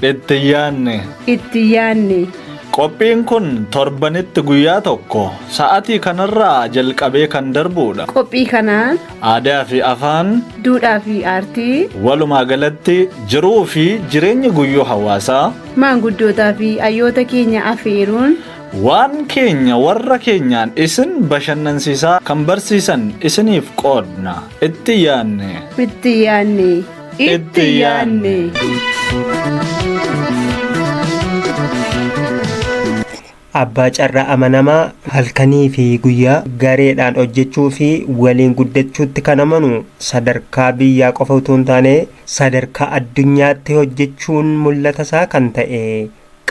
Itti yaadne. Itti yaadne. Qophiin kun torbanitti guyyaa tokko sa'atii kanarraa jalqabee kan darbudha. Qophii kanaan Aadaa fi afaan, duudhaa fi aartii, walumaa galatti jiruu fi jireenya guyyuu hawaasaa maanguddootaa fi hayyoota keenya afeeruun waan keenya warra keenyaan isin bashannansiisaa kan barsiisan isiniif qoodna. Itti yaadne. Itti yaadne. Itti yaadne. Abbaa carraa amanamaa halkanii fi guyyaa gareedhaan hojjechuu fi waliin guddachuutti kan amanu, sadarkaa biyyaa qofa utuu hin taane sadarkaa addunyaatti hojjechuun mul'ata isaa kan ta'e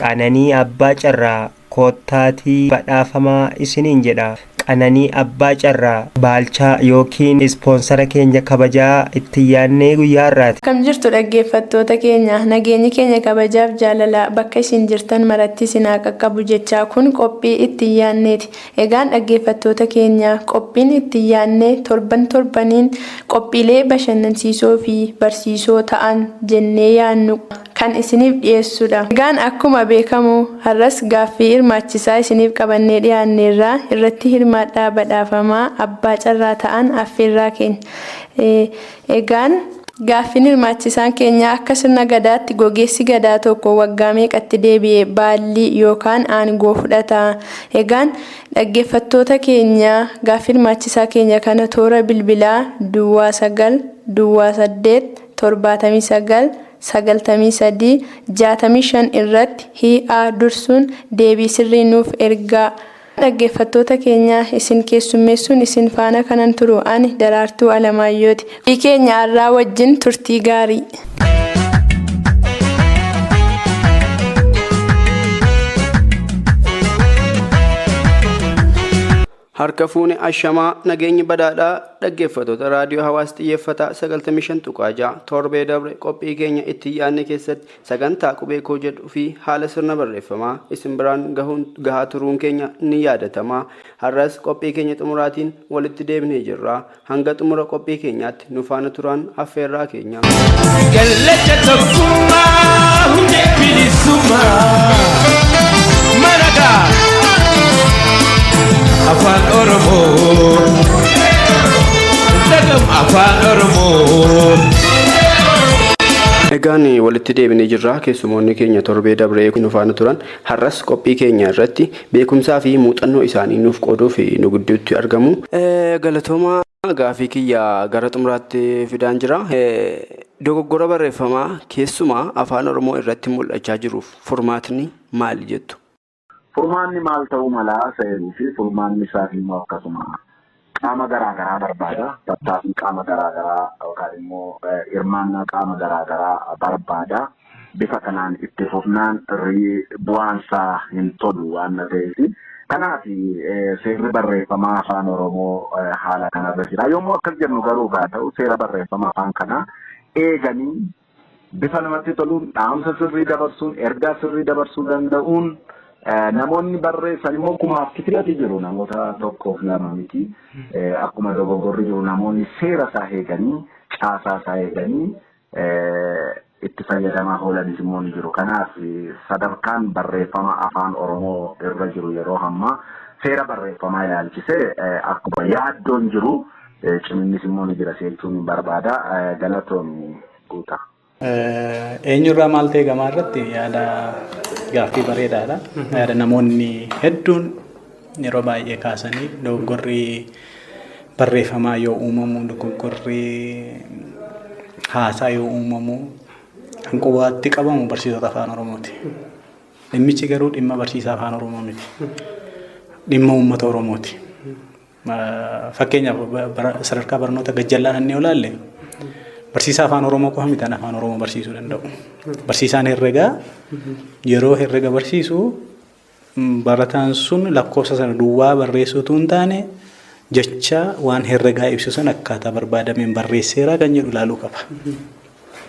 Qananii Abbaa Carraa koottaatii badhaafamaa isiniin jedha. Qananii Abbaa Carraa Baalchaa ykn ispoonsara keenya kabajaa itti yaadnee guyyaa har'aati. Akkam jirtu dhaggeeffattoota keenya? Nageenyi keenya kabajaaf jaalalaa bakka isin jirtan maratti isin haa qaqqabu jechaa kun qophii Itti Yaanneeti. Egaan dhaggeeffattoota keenya qophiin Itti Yaannee torban torbaniin qophiilee bashannansiisoo fi barsiisoo ta'an jennee yaannu kan isiniif dhiyeessudha. Egaan akkuma beekamu har'as gaaffii hirmaachisaa isiniif qabannee dhiyaanneerra. Irratti hirmaadhaa badhaafamaa abbaa carraa ta'an affeerraa keenya. Egaan gaaffiin hirmaachisaan keenya akka sirna Gadaatti gogeessi Gadaa tokko waggaa meeqatti deebi'ee baallii yookaan aangoo fudhata? Egaan dhaggeeffattoota keenya gaaffii hirmaachisaa keenya kana toora bilbilaa duwwaa 9 duwwaa 8 79 93 65 irratti HA dursuun deebii sirrii nuuf ergaa. Dhaggeeffattoota keenya isin keessummeessuun isin faana kanan turu ani Daraartuu Alamaayyooti. Qophii keenya har'aa wajjin turtii gaarii. Harka fuune ashamaa, nageenyi badhaadhaa dhaggeeffattoota raadiyoo hawaas xiyyeeffataa 95.6. Torbee dabre qophii keenya itti yaadne keessatti sagantaa qubee koo jedhu fi haala sirna barreeffamaa isin biraan gahuun gahaa turuun keenya ni yaadatama. Har'as qophii keenya xumuraatiin walitti deebinee jirra. Hanga xumura qophii keenyaatti nu faana turaan affeerraa keenya. Kallacha tokkummaa hundee bilisummaa maragaa afaan Oromoo dagam afaan Oromoo. Egaan walitti deebinee jirra. Keessumoonni keenya torbee dabree nu faana turan har'as qophii keenya irratti beekumsaa fi muuxannoo isaanii nuuf qooduuf nu gidduutti argamu. Galatoomaa, gaafii kiyya gara xumuraatti fidaan jira. Dogoggora barreeffamaa keessumaa afaan Oromoo irratti mul'achaa jiruuf furmaatni maali jettu? Furmaanni maal ta'uu mala isa jedhuu fi furmaanni isaas immoo akkasuma qaama garaa garaa barbaada. Tattaaffii qaama garaa garaa yookaan immoo hirmaannaa qaama garaa garaa barbaada. Bifa kanaan itti fufnaan bu'aan isaa hin tolu waan ta'eef. Kanaaf seerri barreeffamaa afaan Oromoo haala kanarra jira. Yommuu akkas jennu garuu haa ta'u, seera barreeffama afaan kanaa eeganii bifa namatti toluun dhaamsa sirrii dabarsuun, ergaa sirrii dabarsuu danda'uun namoonni barreessan immoo kumaaf kitilati jiru, namoota tokkoof lama miti. Akkuma dogoggorri jiru, namoonni seera isaa eeganii, caasaa isaa eeganii itti fayyadamaa oolanis immoo ni jiru. Kanaaf sadarkaan barreeffama afaan Oromoo irra jiru yeroo ammaa seera barreeffamaa ilaalchisee akkuma yaaddoon jiru ciminnis immoo ni jira jechuun hin barbaada. Galatoon guutaa. Eenyurraa maal ta'e gamaa irratti yaada gaaffii bareedaadha. Yaada namoonni hedduun yeroo baay'ee kaasanii, dogoggorri barreeffamaa yoo uumamu, dogoggorri haasaa yoo uumamu, kan qubaatti qabamu barsiisota afaan Oromooti. Dhimmichi garuu dhimma barsiisaa afaan Oromoo miti. Dhimma uummata Oromooti. Fakkeenyaaf, sadarkaa barnoota gajjallaa inni olaalle, barsiisaa afaan Oromoo qofa miti afaan Oromoo barsiisuu danda'u. Barsiisaan herregaa yeroo herrega barsiisu barataan sun lakkoofsa sana duwwaa barreessuu utuu hin taane, jecha waan herregaa ibsu sana akkaataa barbaadameen barreesseeraa kan jedhu ilaaluu qaba.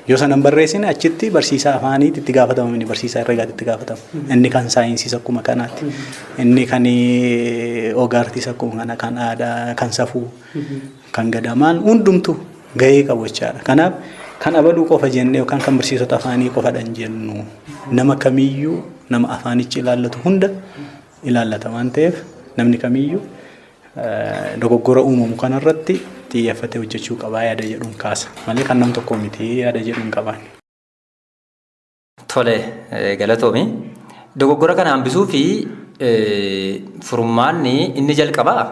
Yoo sana hin barreessine achitti barsiisaa afaaniitti itti gaafatama inni barsiisaa herregaatti itti gaafatama. Inni kan saayinsiis akkuma kanaatti. Inni kan ogaartiis akkuma kana kan aadaa kan safuu kan gadamaan hundumtu gahee qabu jechaadha. Kanaaf kan abaluu qofa jennee yookaan kan barsiisota afaanii qofadha hin jennu. Nama kamiyyuu nama afaanichi ilaallatu hunda ilaallata waan ta'eef namni kamiyyuu dogoggora uumamu kanarratti xiyyeeffatee hojjechuu qabaa yaada jedhuun kaasa. Malee kan nam tokko miti yaada jedhuun qabaan. Tole galatoomi. Dogoggora kana hambisuu fi furmaanni inni jalqabaa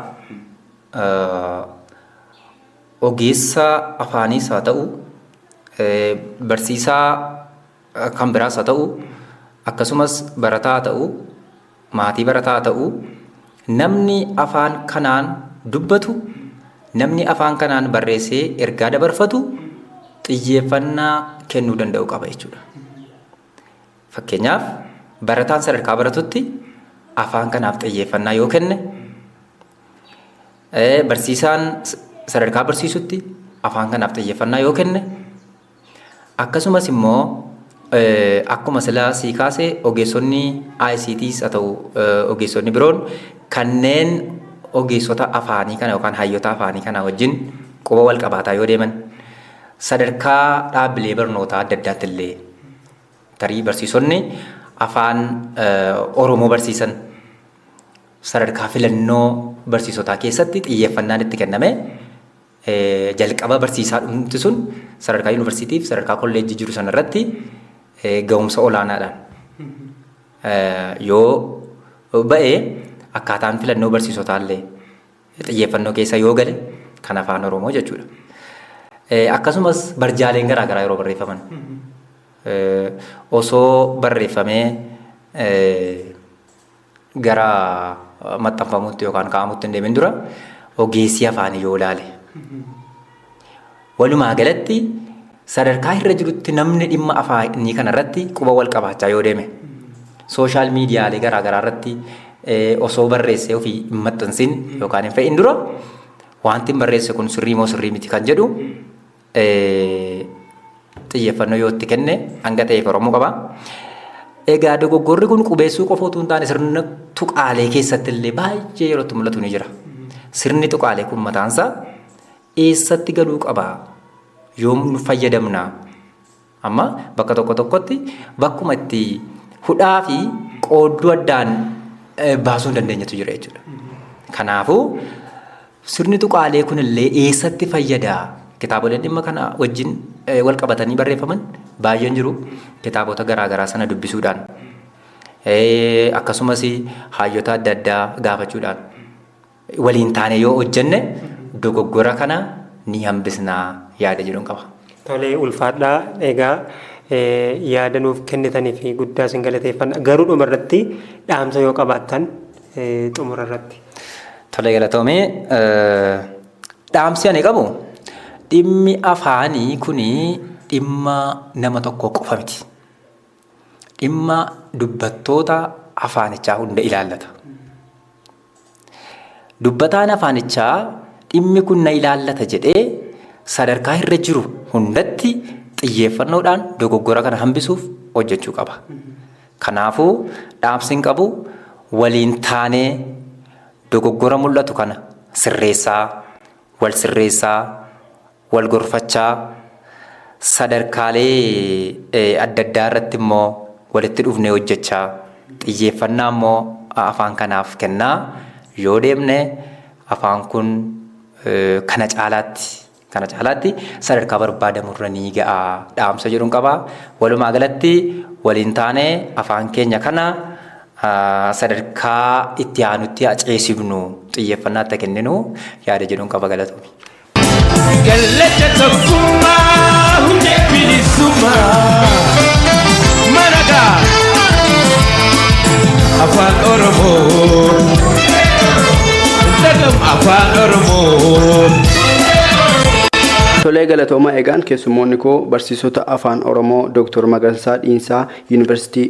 ogeessa afaaniis haa ta'u barsiisaa kan biraas haa ta'u akkasumas barataa haa ta'u maatii barataa haa ta'u namni afaan kanaan dubbatu namni afaan kanaan barreessee ergaa dabarfatu xiyyeeffannaa kennuu danda'u qaba jechuudha. Fakkeenyaaf barataan sadarkaa baratutti afaan kanaaf xiyyeeffannaa yoo kenne barsiisaan sadarkaa barsiisutti afaan kanaaf xiyyeeffannaa yoo kenne akkasumas immoo akkuma silaa sii kaase ogeessonni ICTs haa ta'u ogeessonni biroon kanneen ogeessota afaanii kana yookaan hayyoota afaanii kana wajjin quba wal qabaataa yoo deeman sadarkaa dhaabbilee barnootaa adda addaatti illee tarii barsiisonni afaan Oromoo barsiisan sadarkaa filannoo barsiisotaa keessatti xiyyeeffannaan itti kenname jalqaba barsiisaa dhumti sun sadarkaa yuunivarsiitiif sadarkaa kolleejjii jiru sanarratti ga'umsa olaanaadhaan yoo ba'e akkaataan filannoo barsiisotaa illee xiyyeeffannoo keessa yoo gale kan afaan Oromoo jechuudha. Akkasumas barjaaleen garaagaraa yeroo barreeffaman osoo barreeffamee gara maxxanfamuutti yookaan kaa'amutti hin deemin dura ogeessi afaanii yoo ilaale. Walumaa galatti sadarkaa irra jirutti namni dhimma afaanii kanarratti quba wal qabaachaa yoo deeme sooshaal miidiyaalee garaagaraa irratti osoo barreessee ofii hin maxxansin yookaan hin fe'in dura wanti hin barreesse kun sirrii moo sirrii miti kan jedhu xiyyeeffannoo yoo itti kenne hanga ta'eef Oromoo qaba. Egaa dogoggorri kun qubeessuu qofa otoo hin taane sirna tuqaalee keessatti illee baay'ee yeroo itti mul'atu ni jira. Sirni tuqaalee kun mataansaa eessatti galuu qaba? Yoom nu fayyadamna? Amma bakka tokko tokkotti bakkuma itti hudhaa fi qoodduu addaan baasuu hin dandeenyetu jira jechuudha. Kanaafuu sirni tuqaalee kunillee eessatti fayyada? Kitaaboleen dhimma kana wajjin wal qabatanii barreeffaman baay'een jiru. Kitaabota garaagaraa sana dubbisuudhaan akkasumas hayyoota adda addaa gaafachuudhaan waliin taane yoo hojjenne dogoggora kana ni hambisnaa yaada jedhuun qaba. Tolee ulfaadhaa egaa yaada nuuf kennitanii fi guddaa isin galateeffanna. Garuu dhuma irratti dhaamsa yoo qabaattan xumura irratti. Tolee galatoomee dhaamsi ani qabu dhimmi afaanii kuni dhimma nama tokko qofa miti. Dhimma dubbattoota afaanichaa hunda ilaallata. Dubbataan afaanichaa dhimmi kun na ilaallata jedhee sadarkaa irra jiru hundatti xiyyeeffannoodhaan dogoggora kana hambisuuf hojjechuu qaba. Kanaafuu dhaamsi hin qabu waliin taanee dogoggora mul'atu kana sirreessaa, wal sirreessaa, wal gorfachaa sadarkaalee adda addaa irratti immoo walitti dhufnee hojjechaa xiyyeeffannaa immoo afaan kanaaf kennaa yoo deemne afaan kun kana caalaatti sadarkaa barbaadamurra ni ga'a dhaamsa jedhuun qaba. Walumaa galatti waliin taanee afaan keenya kana sadarkaa itti aanutti ceesifnu xiyyeeffannaa itti kenninu yaada jedhuun qaba galatoomi. Kallacha tokkummaa hundee bilisummaa maragaa afaan Oromoo dagam afaan Oromoo. Tolee galatoomaa egaan keessummoonni koo barsiisota afaan Oromoo Dooktor Magarsaa Dhiinsaa Yuunivarsiitii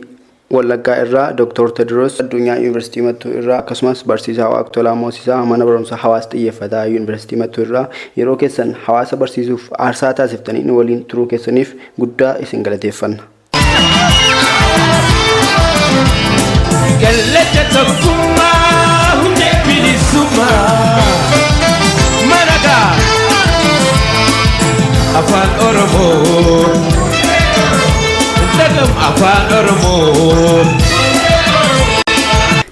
Wallaggaa irraa, Dr. Tediroos Addunyaa Yuunivarsiitii Mattuu irraa, akkasumas barsiisaa Waaqtolaa Moosisaa mana barumsaa hawaasa xiyyeeffataa Yuunivarsiitii Mattuu irraa yeroo keessan hawaasa barsiisuuf aarsaa taasiftanii nu waliin turuu keessaniif guddaa isin galateeffanna. Kallacha tokkummaa hundee bilisummaa maragaa Afaan Oromoo dhagam Afaan Oromoo.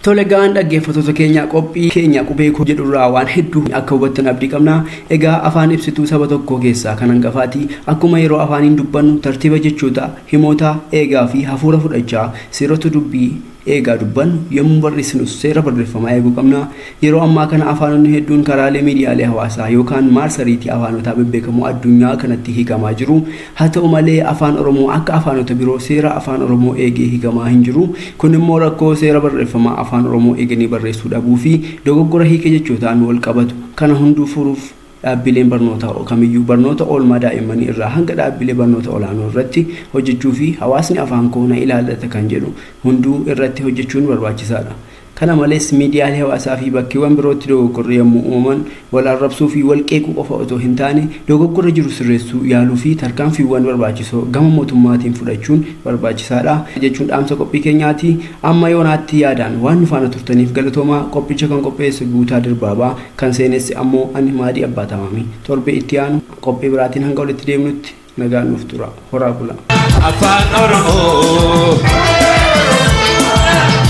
Tole ga'aan dhaggeeffattoota keenya, qophii keenya qubee koo jedhurraa waan hedduu akka hubattan abdii qabna. Egaa afaan ibsituu saba tokkoo keessaa kan hangafaati. Akkuma yeroo afaaniin dubbannu tartiiba jechoota, himoota eegaa fi hafuura fudhachaa seerota dubbii eegaa dubbannu, yommuu barreessinus seera barreeffamaa eeguu qabna. Yeroo ammaa kana afaanonni hedduun karaalee miidiyaalee hawaasaa yookaan maarsariitii afaanotaa bebbeekamoo addunyaa kanatti hiikamaa jiru. Haa ta'u malee Afaan Oromoo akka afaanota biroo seera Afaan Oromoo eegee hiikamaa hin jiru. Kun immoo rakkoo seera barreeffamaa Afaan Oromoo eeganii barreessuu dhabuu fi dogoggora hiika jechootaan wal qabatu kana hunduu furuuf dhaabbileen barnootaa kamiyyuu barnoota oolmaa daa'immanii irraa hanga dhaabbilee barnoota olaanoo irratti hojjechuu fi hawaasni afaan koo na ilaallata kan jedhu hunduu irratti hojjechuun barbaachisaadha. Kana malees miidiyaalee hawaasaa fi bakkeewwan birootti dogoggorri yommuu uumaman wal arrabsuu fi wal qeequu qofa otoo hin taane dogoggora jiru sirreessuu yaaluu fi tarkaanfiiwwan barbaachisoo gama mootummaatiin fudhachuun barbaachisaadha jechuun dhaamsa qophii keenyaati. Amma yoonaatti yaadaan waan nu faana turtaniif galatoomaa. Qophicha kan qopheesse Guutaa Dirbaabaa, kan seenesse ammoo ani Maadii Abbaa Tamaamii. Torbee itti aanu qophii biraatiin hanga walitti deemnutti nagaan nuuf tura. Horaa bula. Afaan Oromoo,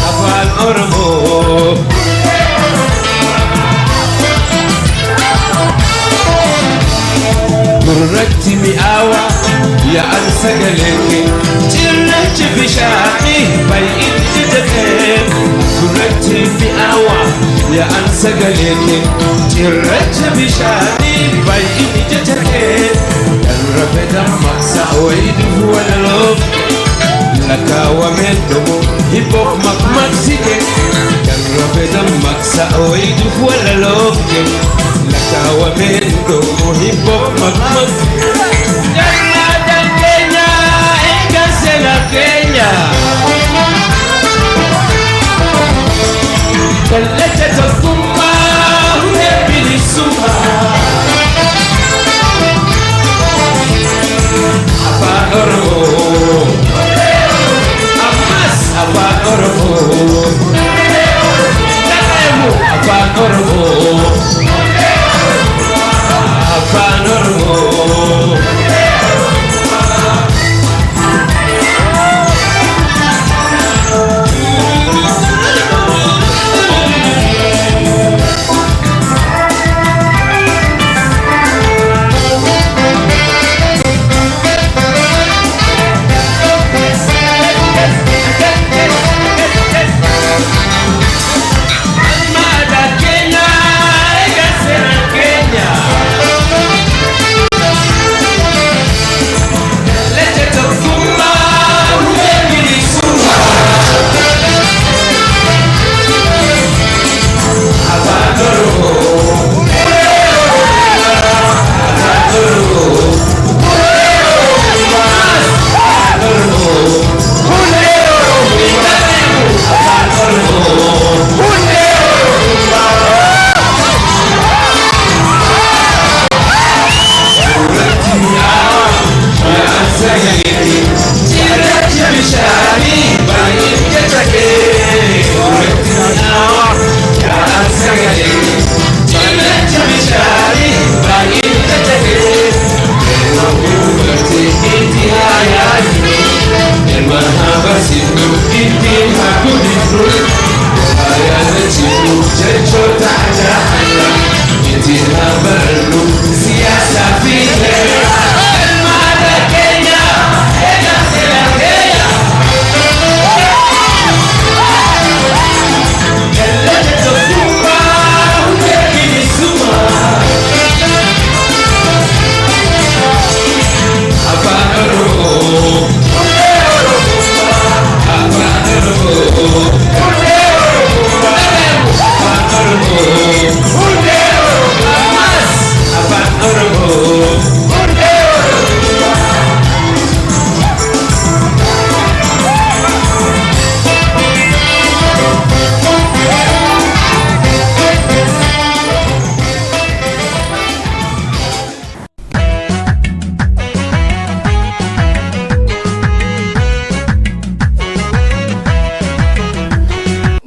Afaan Oromoo. Gurratti mi'aawa yaa'an sagalee kee, cirrachi bishaanii baay'inni jajjabee. Gurratti mi'aawa yaa'an sagalee kee, cirracha bishaanii baay'inni jajjabee. Darrabe dammaqsa wayii walaloo lakkaawwameen dhumu hibboof maqmaqsite. Darrabe dammaqsa wayii walaloo lakkaawwameen dhumu hibboof maqmaqsite. Jallaadan keenya eegan seena keenya. Kallacha tokkummaa hundee bilisummaa. Afaan Oromoo. Ammas Afaan Oromoo. Dhaqeemu Afaan Oromoo.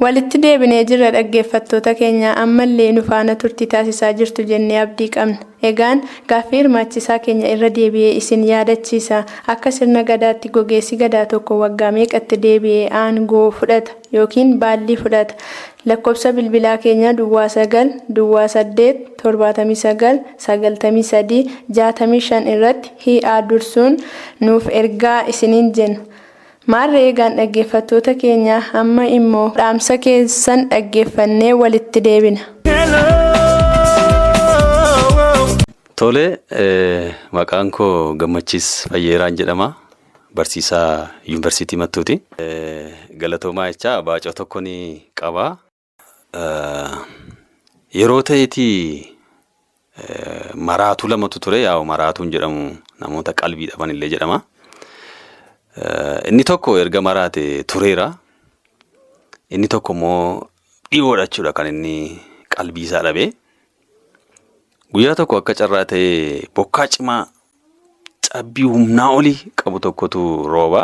Walitti deebinee jirra dhaggeeffattoota keenya ammallee nu faana turtii taasisaa jirtu jennee abdii qabna. Egaan gaaffii hirmaachisaa keenya irra deebi'ee isin yaadachiisa. Akka sirna gadaatti gogeessi gadaa tokko waggaa meeqatti deebi'ee aangoo fudhata yookiin baallii fudhata? Lakkoofsa bilbilaa keenya duwwaa 9 duwwaa 8 79 93 65 irratti hi'aa dursuun nuuf ergaa isiniin jenna. Maarree eegaan dhaggeeffattoota keenya amma immoo dhaamsa keessan dhaggeeffannee walitti deebina. Tole, maqaan koo Gammachiis Fayyeeraan jedhama. Barsiisaa Yuunivarsiitii Mattuuti. Galatoomaa jechaa baacoo tokko ni qaba. Yeroo ta'eeti maraatuu lamatu ture. Yaa'u maraatuun jedhamu namoota qalbii dhaban illee jedhama. Inni tokko erga maraate tureera. Inni tokko immoo dhiyoodha jechuudha kan inni qalbii isaa dhabe. Guyyaa tokko akka carraa ta'ee bokkaa cimaa cabbii humnaa olii qabu tokkotu rooba.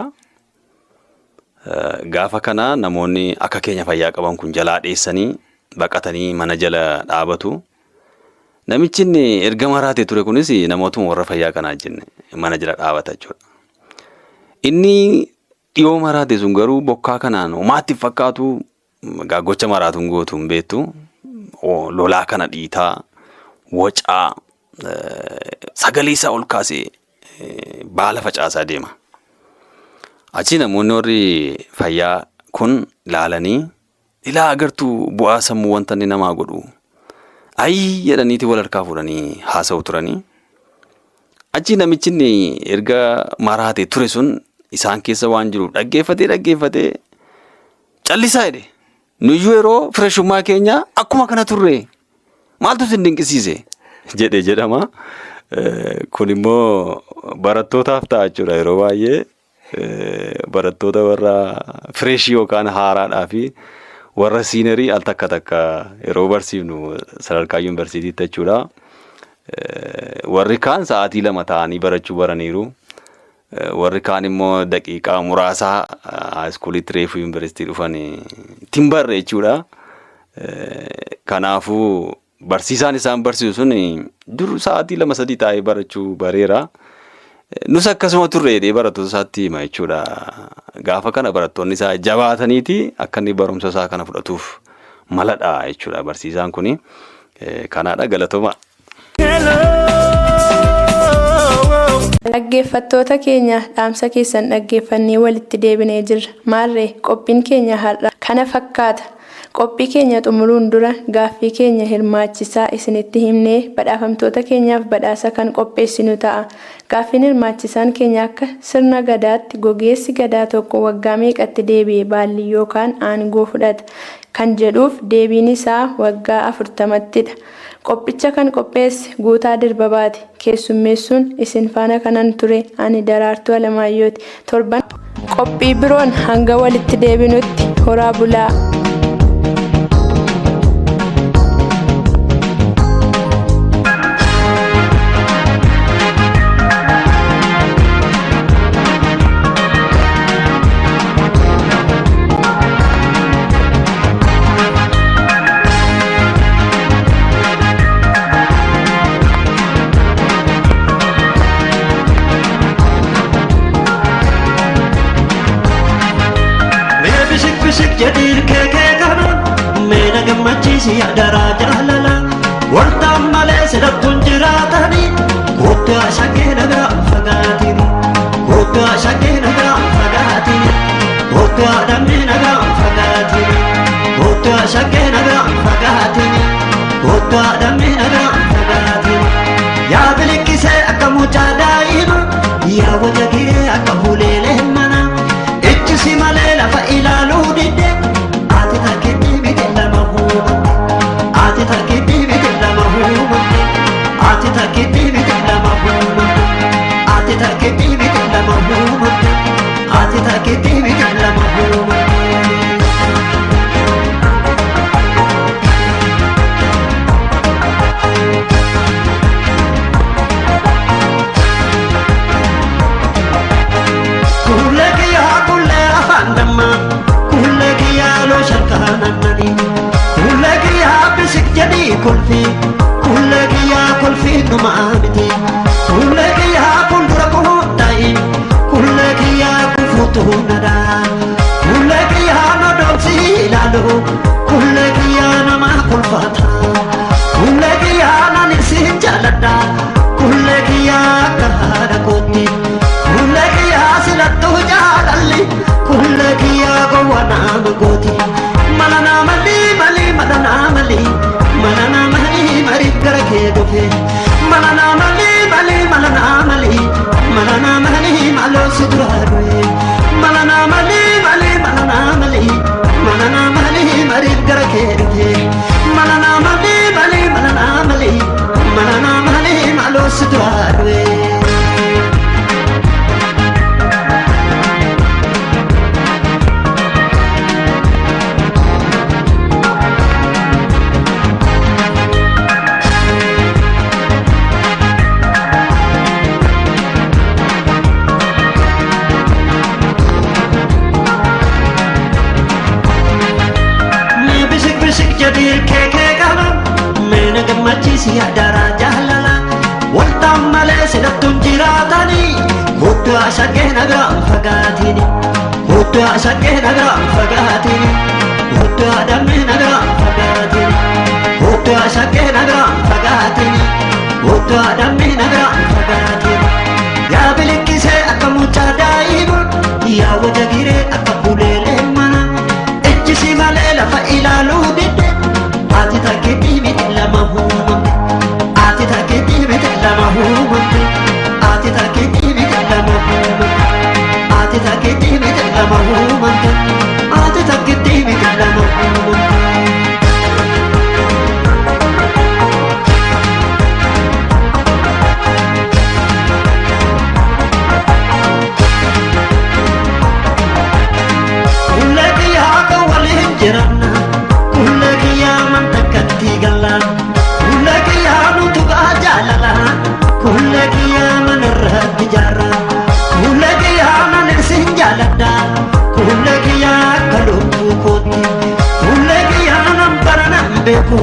Gaafa kana namoonni akka keenya fayyaa qaban kun jalaa dheessanii baqatanii mana jala dhaabatu. Namichi inni erga maraate ture kunis namootuma warra fayyaa kanaa wajjin mana jala dhaabata jechuudha. Inni dhiyoo maraate sun garuu bokkaa kanaan homaatti hin fakkaatu, gocha maraatuun gootu hin beektu. Lolaa kana dhiitaa, wacaa, sagalee isaa ol kaasee baala facaasaa deema. Achi namoonni warri fayyaa kun laalanii ilaa agartuu bu'aa sammuu wanta inni namaa godhu. Ayii jedhaniiti wal harkaa fuudhanii haasa'u turanii. Achi namichi inni erga maraate ture sun isaan keessa waan jiruuf dhaggeeffatee dhaggeeffatee callisaa jedhe. Nuyyuu yeroo fireshummaa keenya akkuma kana turre maaltu isin dinqisiise jedhe jedhama. Kun immoo barattootaaf ta'a jechuudha yeroo baay'ee barattoota warra fireeshii yookaan haaraadhaa fi warra siinerii al takka takka yeroo barsiifnu sadarkaa yuunivarsiitiitti jechuudha. Warri kaan sa'aatii 2 ta'anii barachuu baraniiru. Warri kaan immoo daqiiqaa muraasa haayiskuuliitti reefu yuunivarsiitii dhufan ittiin barre jechuudha. Kanaafuu barsiisaan isaan barsiisu sun dur sa'aatii 2 3 taa'ee barachuu bareera. Nus akkasuma turre jedhee barattoota isaatti hima jechuudha. Gaafa kana barattoonni isaa jabaataniiti akka inni barumsa isaa kana fudhatuuf maladha jechuudha barsiisaan kuni. Kanaadha galatooma. Dhaggeeffattoota keenya dhaamsa keessan dhaggeeffannee walitti deebinee jirra. Maarree qophiin keenya har'a kana fakkaata. Qophii keenya xumuruun dura gaaffii keenya hirmaachisaa isinitti himnee badhaafamtoota keenyaaf badhaasa kan qopheessinu ta'a. Gaaffiin hirmaachisaan keenya akka sirna gadaatti gogeessi gadaa tokko waggaa meeqatti deebi'ee baallii yookaan aangoo fudhata kan jedhuuf deebiin isaa waggaa 40ttidha. Qophicha kan qopheesse Guutaa Dirbabaati. Keessummeessuun isin faana kanan ture ani Daraartuu Alamaayyooti. Torban qophii biroon hanga walitti deebinutti horaa bulaa. Mee bisik bisik jedhiir keekee kana mee na gammachiisi adaraa jaalala wanta malee sidattuun jiraatanii kottaa shakkee nagaa fagaatini kottaa shakkee nagaa fagaatini kottaa dammi nagaa fagaatini kottaa shakkee nagaa fagaatini kottaa dammi nagaa fagaatini yaa bilikkisee akka mucaa daa'ima yaa wajagee akka huleelee mana. Ijji si malee lafa ilaaluu didde ati takkitti miti lama huubatte ati takkitti miti lama huubatte ati takkitti miti lama huubatte ati takkitti miti lama huubatte ati takkitti miti lama huubatte. jaaladha. Kullee kiyyaa akka haadha kootti. Kullee kiyyaa silattuu jaalalli. Kullee kiyyaa gowwa nama gooti. Mala naa malii malii mala naa malii. Mala naa malii mariif gara kee dhufe. Mala naa malii malii mala naa malii. Mala naa malii maaloo si duraa du'e. Mala naa malii malii mala naa malii. Mala naa malii mariif gara kee dhufe. Mala naa malii malii mala naa malii. Mala naa malii maaloo si duraa du'e. Mee bisik bisik jedhiir keekee qaba. Mee na gammachiisi adaraa jaalala. Waltaan malee sidattuun jiraatanii. Kottu ashaggee na biraan fagaatini. Kottu ashaggee na biraan fagaatini. Kottu adammee na biraan fagaatini. Kottu ashaggee na biraan fagaatini. Kottu adammee na biraan fagaatini. Yaa bilikkisee akka mucaa daa'ima. Yaa waja giree akka buleelee mana. Ejjisi malee lafa ilaaluu didde. Ati takkeetti miti lama uumamte. Ati takkeetti miti lama uumamte. Ati takkeetti miti lama uumamte. Ati takkeetti miti lama uumamte. Ati takkeetti miti lama uumamte. Kullee kiyyaa kan waliin jiranna. Kullee kiyyaa mantakkatti galla. Kullee kiyyaa nutu gaa jaalala. Kullee kiyyaa manarratti jaarra. Kullee kiyyaa nan isin jaaladha. Kullee kiyyaa akka lubbuu kootti. Kullee kiyyaa nan bara nan beeku.